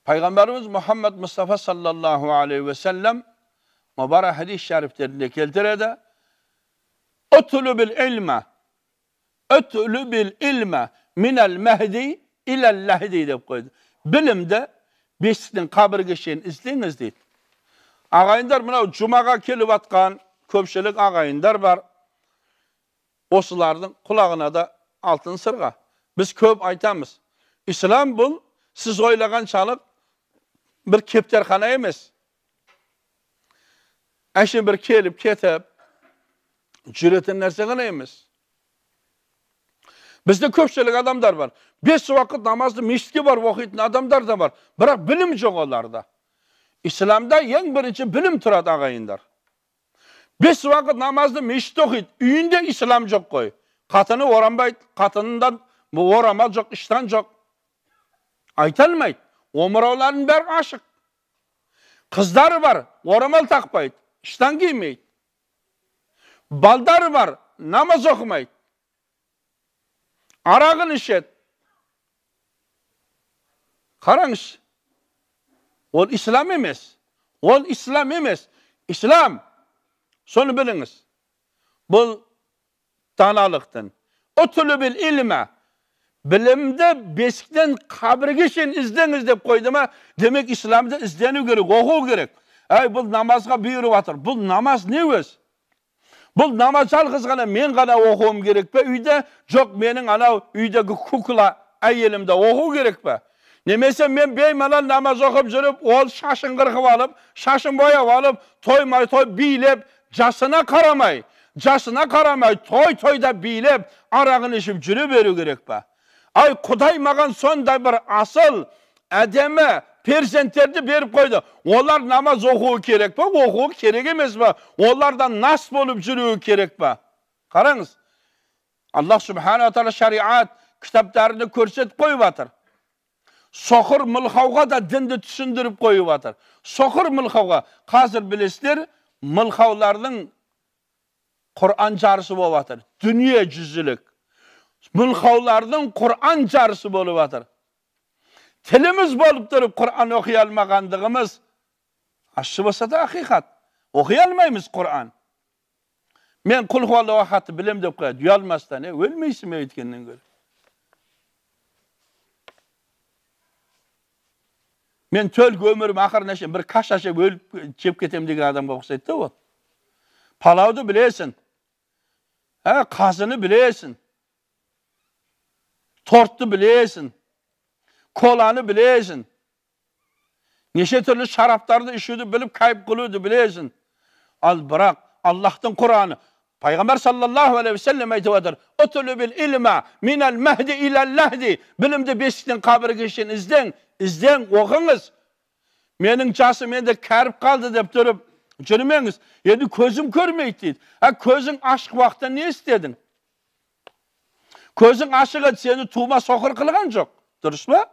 Пайғамбарымыз Мұхаммад Мұстафа саллаллаху алейхи уассалам мұбарак хадис шәрифтерінде келтіреді. Үтлүбил илма минәл мәһди иләл ләһди деп қойды. Білімді бесіктен қабірге шейін іздеңіз дейді. Ағайындар, мынау жұмаға келіп атқан көпшілік ағайындар бар. Осылардың құлағына да алтын сырға. Біз көп айтамыз. Ислам бұл сіз ойлағаншалық бір кептерхана емес. Әшейін бір келіп кетіп жүретін нәрсе ғана емес. Бізде көпшілік адамдар бар. 5 уақыт намазды мешітке барып оқитын адамдар да бар. Бірақ білім жоқ оларда. Исламда ең бірінші білім тұрады, ағайындар. 5 уақыт намазды мешітте оқиды. Үйінде ислам жоқ қой. Қатыны оранбайды, қатынында орамал жоқ, іштан жоқ. Айта алмайды. Омырауларының бәрі ашық. Қыздары бар, орамал тақпайды, іштан кимейді. Балдары бар, намаз оқымайды. Арағын ішеді. Қараңыз, ол ислам емес. Ол ислам емес. Ислам, соны біліңіз. Бұл даналықтың. Үтлүбил илма. Білімді бесіктен қабірге шейін іздеңіз деп қойды ма? Демек, исламды іздену керек, оқу керек. Әй, бұл намазға бұйырып жатыр. Бұл намаз не өз? Бұл намаз жалғыз ғана мен ғана оқуым керек пе үйде? Жоқ, менің анау үйдегі кукла әйелімді оқу керек пе? Немесе мен беймалал намаз оқып жүріп, ол шашын қырқып алып, шашын бояп алып, тоймай той билеп, жасына қарамай, жасына қарамай той тойда билеп, арағын ішіп жүре беру керек пе? Ай, Құдай маған сондай бір асыл, әдемі перзенттерді беріп қойды. Олар намаз оқуы керек пе? Оқуы керек емес пе? Олардан нас болып жүруі керек пе? Қараңыз, Аллах субхана тағала шариат кітаптарını көрсетіп қойып жатыр. Соқыр мылқауға да дінді түсіндіріп қойып жатыр. Соқыр мылқауға. Қазір білесіздер, мылқаулардың Құран жарысы болып жатыр. Дүние жүзілік. Мылқаулардың Құран жарысы болып жатыр. Тіліміз болып тұрып Құран оқи алмағандығымыз ащы болса да ақиқат. Оқи алмаймыз Құран. Мен құл хуаллаху ахадты білем деп қояды. Ұялмастан, өлмейсің бе өйткеннен гөрі. Мен төлгі өмірім ақырына шейін бір каша жеп өліп жеп кетем деген адамға ұқсайды да ол. Палауды білесің, қазыны білесің, тортты білесің, коланы білесің, неше түрлі шараптарды ішуді біліп, кайып қылуды білесің. Ал бірақ Аллахтың Құраны, Пайғамбар саллаллаху алейхи уассалам айтып жатыр: "Үтлүбил илма минал махди илал лахди." Білімді бесіктен қабірге шейін іздең, іздең, оқыңыз. Менің жасым енді кәріп қалды деп тұрып жүрмеңіз. Енді көзім көрмейді дейді. Көзің ашық уақытта не істедің? Көзің ашық еді, сені тума соқыр қылған жоқ. Дұрыс па?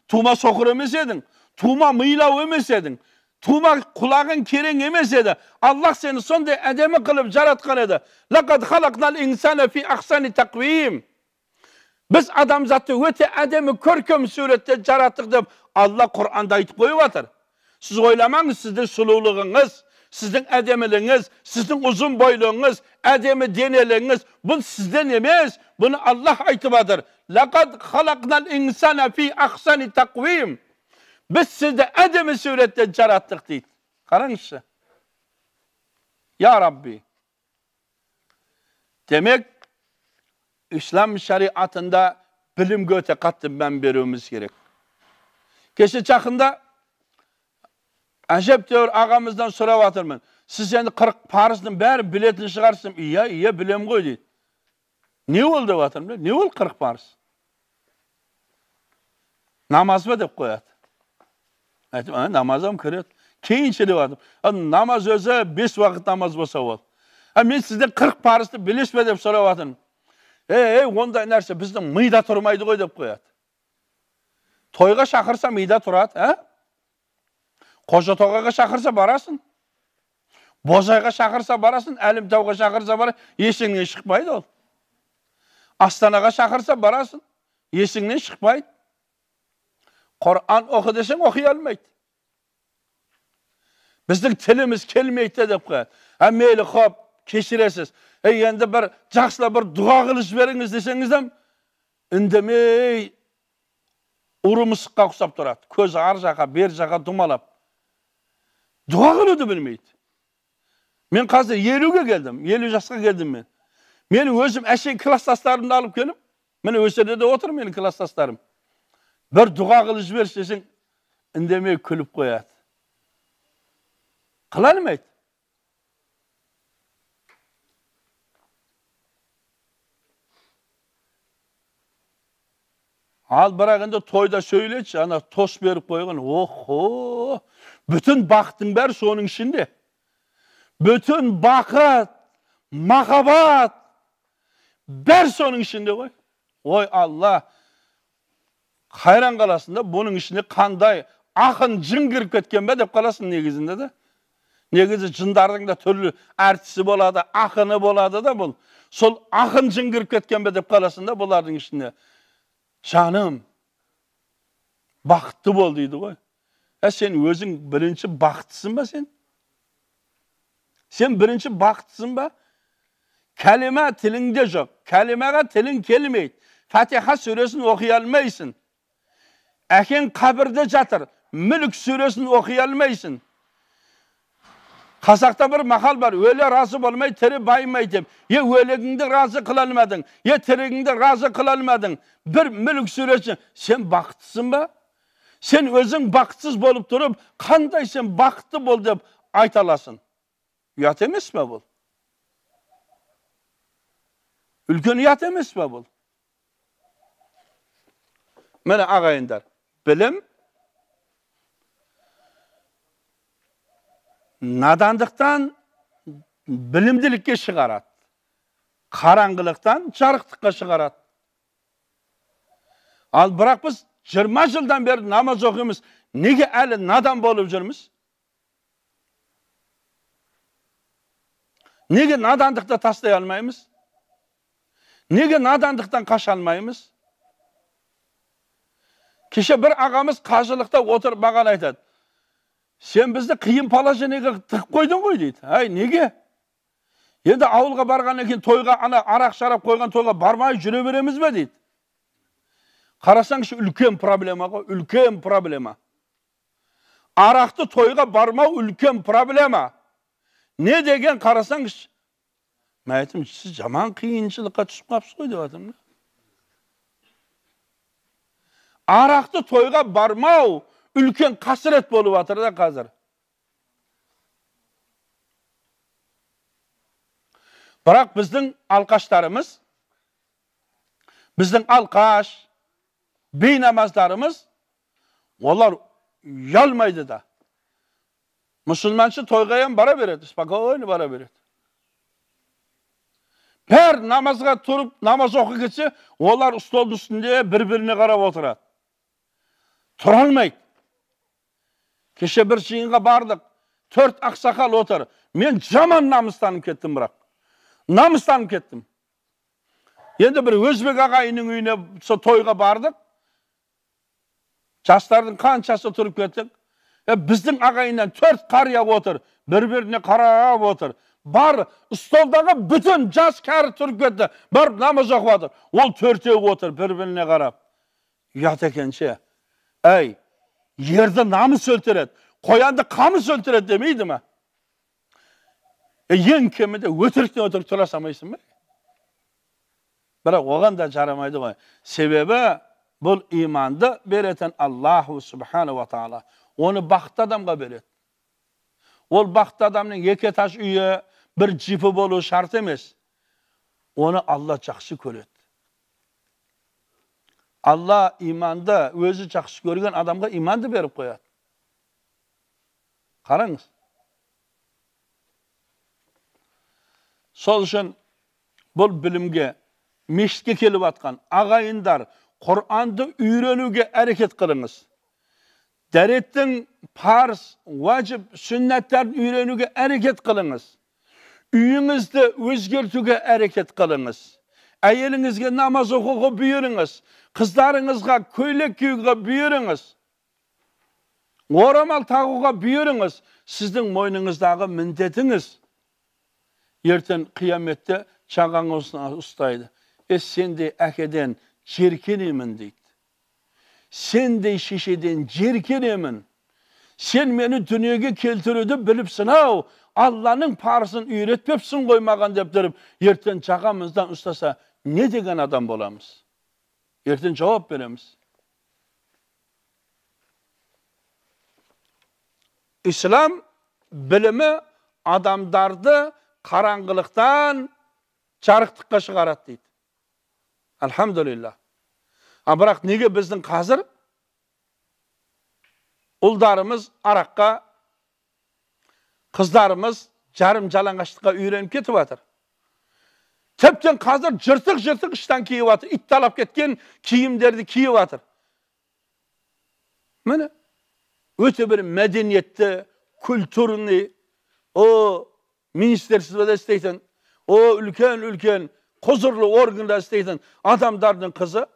Тума соқыр емес едің, тума милау емес едің, тума құлағың керең емес еді. Аллах сені сондай әдемі қылып жаратқан еді. Лақад халақнал инсана фи ахсани тақвим. Біз адамзатты өте әдемі көркем суретте жараттық деп Алла Құранда айтып қойып жатыр. Сіз ойламаңыз, сіздің сұлулығыңыз, сіздің әдемілігіңіз, сіздің ұзын бойлығыңыз, әдемі денелігіңіз, бұл сізден емес, бұны Аллах айтып жатыр. Лақад халақнал инсана фи ахсани тақвим. Біз сізді әдемі суретте жараттық дейді. Қараңызшы. Я Рабби. Демек, İslam şeriatında білімге өте қатты мән беруіміз керек. Кеше жақында әжептәуір ағамыздан сұрап жатырмын. Сіз енді 40 парыздың бәрін білетін шығарсың. Иә, иә, білем ғой дейді. Не ол деп жатырмын. Не ол 40 парыз? Намаз ба деп қояды. Айттым, намазам кіреді. Кейінші деп жатырмын. Намаз өзі 5 уақыт намаз болса ол. Мен сізден 40 парызды білесіз бе деп сұрап жатырмын. Ей, ондай нәрсе біздің мида тұрмайды ғой деп қояды. Тойға шақырса мида тұрады, ә? Қожа тоғайға шақырса барасың. Бозайға шақырса барасың, Әлімтауға шақырса барасың, есіңнен шықпайды ол. Астанаға шақырса барасың, есіңнен шықпайды. Құран оқы десең, оқи алмайды. Біздің тіліміз келмейді деп қояды. Ә, мейлі, хоп, кешіресіз. Ей, енді бір жақсылап бір дұға қылып жіберіңіз десеңіз де, үндемей ұры мысыққа ұқсап тұрады. Көзі ар жаққа, бер жаққа домалап. Дұға қылуды білмейді. Мен қазір 50-ге келдім, 50 жасқа келдім мен. Мен өзім әшейін класстастарымды алып келіп, міне осы жерде де отыр менің класстастарым. Бір дұға қылып жіберші десең, үндемей күліп қояды. Қыла алмайды. Ал бірақ енді тойда сөйлетші, ана тос беріп қойған, охо, бүтін бақыттың бәрі соның ішінде. Бүтін бақыт, махаббат, бәрі соның ішінде ғой. Ой Алла, хайран қаласың да, бұның ішіне қандай ақын жын кіріп кеткен бе деп қаласың негізінде де. Негізі жындардың да түрлі әртісі болады, ақыны болады да бұл. Сол ақын жын кіріп кеткен бе деп қаласың да бұлардың ішіне. Жаным, бақытты бол дейді ғой. Ә, сен өзің бірінші бақыттысың ба сен? Сен бірінші бақыттысың ба? Кәлима тіліңде жоқ. Кәлимаға тілің келмейді. Фатиха сүресін оқи алмайсың. Әкең қабірде жатыр. Мүлік сүресін оқи алмайсың. Қазақта бір мақал бар, өлі разы болмай, тірі байымай деп. Е өлігіңді разы қыла алмадың, е тірігіңді разы қыла алмадың. Бір мүлік сүресі, сен бақыттысың ба? Сен өзің бақытсыз болып тұрып, қандай сен бақытты бол деп айта аласың? Ұят емес пе бұл? Үлкен ұят емес пе бұл? Міне ағайындар, білім надандықтан білімділікке шығарады, қараңғылықтан жарықтыққа шығарады. Ал бірақ біз 20 жылдан бері намаз оқимыз, неге әлі надан болып жүрміз? Неге надандықты тастай алмаймыз? Неге надандықтан қаша алмаймыз? Кеше бір ағамыз қажылықта отырып маған айтады: сен бізді қиын положениеге тығып қойдың ғой дейді. Әй, неге? Енді ауылға барғаннан кейін тойға, ана арақ шарап қойған тойға бармай жүре береміз бе дейді. Қарасаңшы, үлкен проблема ғой, үлкен проблема. Арақты тойға бармау үлкен проблема. Не деген қарасаңшы, мен айттым, сіз жаман қиыншылыққа түсіп қалыпсыз ғой деп жатырмын. Арақты тойға бармау үлкен қасірет болып жатыр да қазір. Бірақ біздің алқаштарымыз, біздің алқаш, бейнамаздарымыз, олар ұялмайды да. Мұсылманшы тойға ем бара береді, спокойно бара береді. Бәрі намазға тұрып, намаз оқи кетсе, олар столдың үстінде бір-біріне қарап отырады. Тұра алмайды. Кеше бір жиынға бардық, 4 ақсақал отыр. Мен жаман намыстанып кеттім бірақ. Намыстанып кеттім. Енді бір өзбек ағайынның үйіне сол тойға бардық. Жастардың қаншасы тұрып кеттік. Біздің ағайыннан 4 қария отыр, бір-біріне қарап отыр. Бар столдағы бүтін жас кәрі тұрып кетті, барып намаз оқып жатыр. Ол төртеуі отыр, бір-біріне қарап. Ұят екен ше. Әй, ерді намыс өлтіреді, қоянды қамыс өлтіреді демейді ме? Ең кемінде өтіріктен өтірік тұра салмайсың ба? Бірақ оған да жарамайды ғой. Себебі бұл иманды беретін Аллаху субхану ва тағала. Оны бақытты адамға береді. Ол бақытты адамның екі этаж үйі, бір джипі болуы шарт емес. Оны Алла жақсы көреді. Алла иманды өзі жақсы көрген адамға иманды беріп қояды. Қараңыз. Сол үшін бұл білімге, мешітке келіп атқан ағайындар, Құранды үйренуге әрекет қылыңыз. Дәреттің парыз, уәжіп, сүннәттерін үйренуге әрекет қылыңыз. Үйіңізді өзгертуге әрекет қылыңыз. Әйеліңізге намаз оқуға бұйырыңыз. Қыздарыңызға көйлек киюге бұйырыңыз. Орамал тағуға бұйырыңыз. Сіздің мойныңыздағы міндетіңіз. Ертең қияметте жағаңызды ұстайды. Сендей әкеден жеркенемін дейді. Сендей шешеден жеркенемін. Сен мені дүниеге келтіруді біліпсің ау, Алланың парызын үйретпепсің ғой маған деп тұрып, ертең жағамыздан ұстаса, не деген адам боламыз? Ертең жауап береміз. Ислам білімі адамдарды қараңғылықтан жарықтыққа шығарады дейді. Альхамдулилля. А бірақ неге біздің қазір ұлдарымыз араққа, қыздарымыз жарым жалаңаштыққа үйреніп кетіп жатыр. Тіптен қазір жыртық-жыртық іштан киіп жатыр, ит талап кеткен киімдерді киіп жатыр. Міне, өте бір мәдениетті, культурный, о министерствода істейтін, о үлкен-үлкен құзырлы органда істейтін адамдардың қызы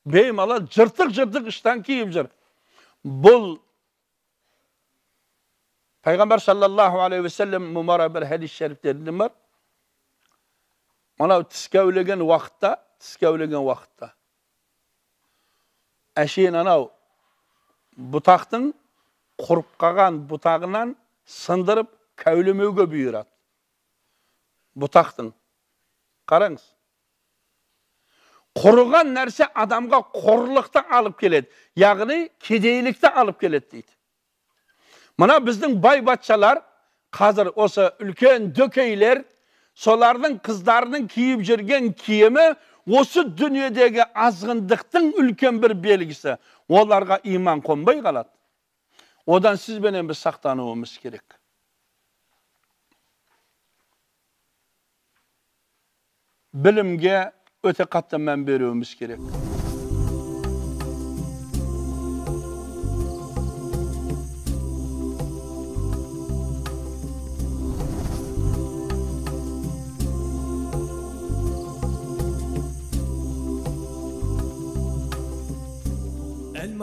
беймалал жыртық-жыртық іштан киіп жүр. Бұл Пайғамбар саллаллаху алейхи уассалам мұбарак бір хадис шәрифтерінде бар. Мынау тіс кәулеген уақытта әшейін анау бұтақтың құрып қалған бұтағынан сындырып кәулемеуге бұйырады. Бұтақтың. Қараңыз. Құрыған нәрсе адамға қорлықты алып келеді, яғни кедейлікті алып келеді дейді. Мына біздің бай батшалар, қазір осы үлкен дөкейлер, солардың қыздарының киіп жүрген киімі осы дүниедегі азғындықтың үлкен бір белгісі. Оларға иман қонбай қалады. Одан сіз бенен біз сақтануымыз керек. Білімге өте қатты мән беруіміз керек.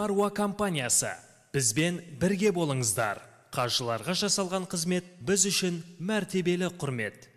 Әл-Маруа компаниясы. Бізбен бірге болыңыздар. Қажыларға жасалған қызмет біз үшін мәртебелі құрмет.